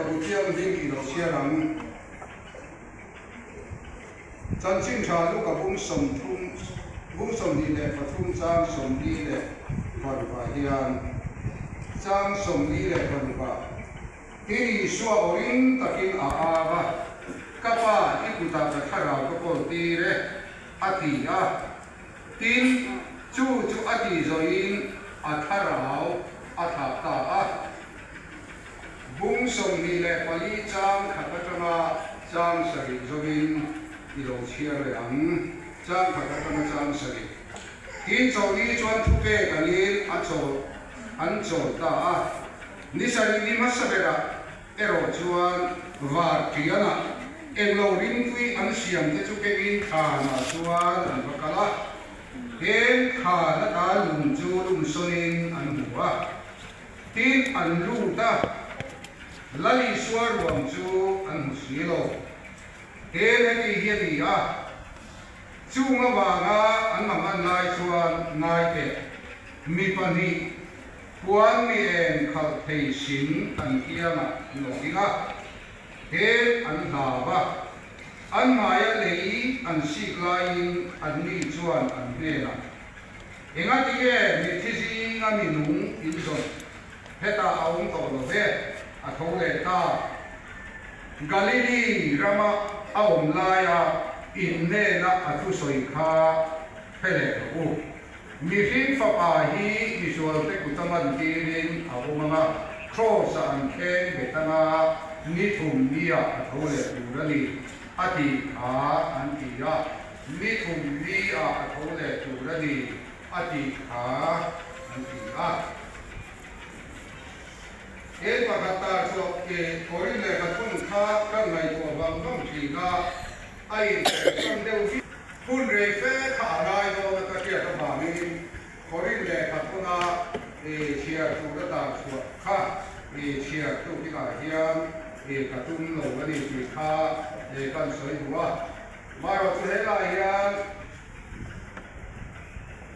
Lehkhabu Thianghlim i lo chhiar ang. Chanchin tha Luka bung 30, bung 23 chang 46 hian chang 46 Tin Isua aw ring takin a au a, Ka Pa, i kutah ka thlarau ka kawl tir e, a ti a. Tin, chu chu a tih zawhin a thlarau a thlah ta a. Bung 24 chang khat atanga chang sarih zawhin i lo chhiar leh ang. Chang khat atanga chang sarih. Tin, chawlhni chuan thupek angin a chawl an chawl ta a. Ni sarih ni hmasa berah erawh chuan var tianah englo ringtui an siam te chu kengin thlanah chuan an va kal a. Heng thlan ata lung chu lumsawnin an hmu a. Tin, an lut a, Lal Isua ruang chu an hmu si lo. Heng heti hi a ni a, chung avanga an mangan lai chuan ngai teh, mi pahnih puan mi eng khalh thei sin an kiangah an lo ding a, heng an hlau a, an hmaia lei an sik laiin anni chuan an hnenah, Enga tinge mitthi zinga mi nung in zawnh? Hetah a awm tawh lo ve, a tho leh ta. Galili rama a awm laia in hnena a thusawi kha hre leh rawh u. Mihring fapa hi misualte kut a man tirin a awm ang a, kraws-ah an kheng bet ang a, ni thum niah a tho leh tur a ni, a tih kha an ti a. Ni thum ni ah a tho leh tur a ni, a tih kha an ti a. Eng pakhat tar chhuak ke Korin lehkha thun kha ka ngaihtuah vang vang thin a, a inperhsan deuh viau. Hun rei fe kha a ngai dawn a ka hriat avangin Korin lehkha thuna chhiar tur a tar chhuah kha chhiar tukinah hian ka tum lo a ni tih kha kan sawi duh a. Marawh chu helai hian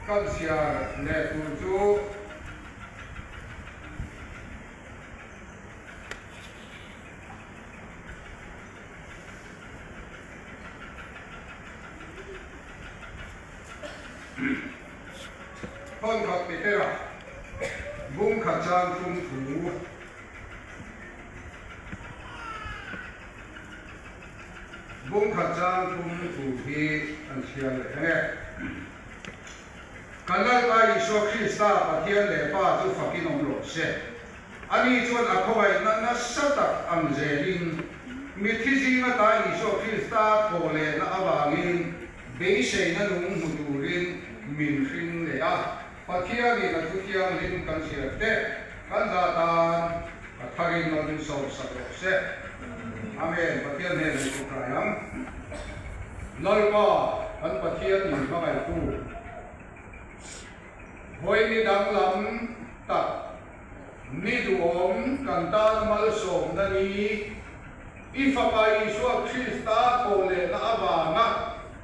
kan chhiar leh tur chu Thawn khat Petera bung khat chang thum thu. Bung khat chang thum thu hi an chhiar leh ang e. Kan Lalpa Isua Krista Pathian leh Pa chu fakin awm rawh se. Ani chuan a khawngaihna nasa tak ang zelin mitthi zinga ta Isua Krista thawh lehna avangin beiseina nung hmu turin min hring leh a. Pathianin a thu thianghlim kan chhiar te kan zah tan a tharin lo min sawm sak rawh se. Amen. Pathian hnen in thu hrai ang. Lalpa kan Pathian in hmangaihtu vawi ni danglam tak ni duhawm kan tan malsawmna ni i Fapa Isua Krista thawhlehna avanga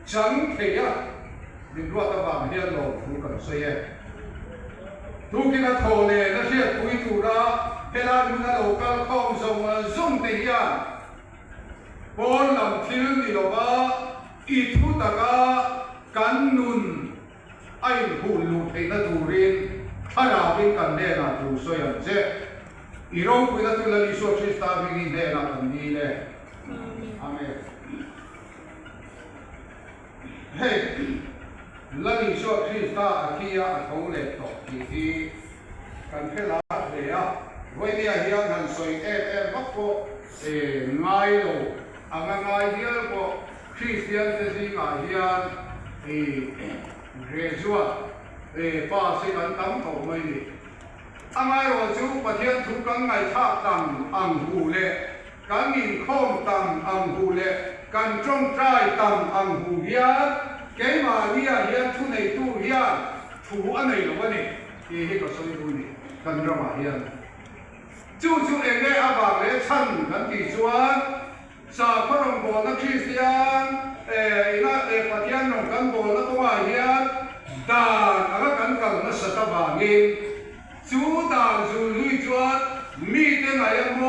Chang thei a, min ruat avang hian lawmthu kan sawi e. Tukin a thaw nen a hriatpui tura helai hmuna lo kal khawm zawng zawng te hian pawn lam thil ni lova i thu taka kan nun a inhun luh theihna turin thlarauin kan hnenah thu sawi ang che. I ropuina chu Lal Isua Krista hmingin hnenah kan dil e. Amen. Hei, Lal Isua Krista a thi a, a tho leh tawh tih hi kan hre lar hle a. Vawinia hian han sawi em em vak pawh ngai lo anga ngai hial pawh Kristian te zingah hian graduate pass hi kan tam tawh mai ni. Amaherawh chu Pathian thu kan ngaihthlak tam ang hu leh Kan inkhawm tam ang hu leh kan tawngtai tam ang hu hian keimahnia hian thuneitu hian thu a nei lo a ni tih hi ka sawi duh ni kan ramah hian. Chu chu eng nge avang leh chhan kan tih chuan sakhaw rawngbawlna Kristian ina Pathian rawng kan bawlna kawngah hian dan anga kan kal nasat avangin chu dan zul hlui chuan mite ngaih a maw.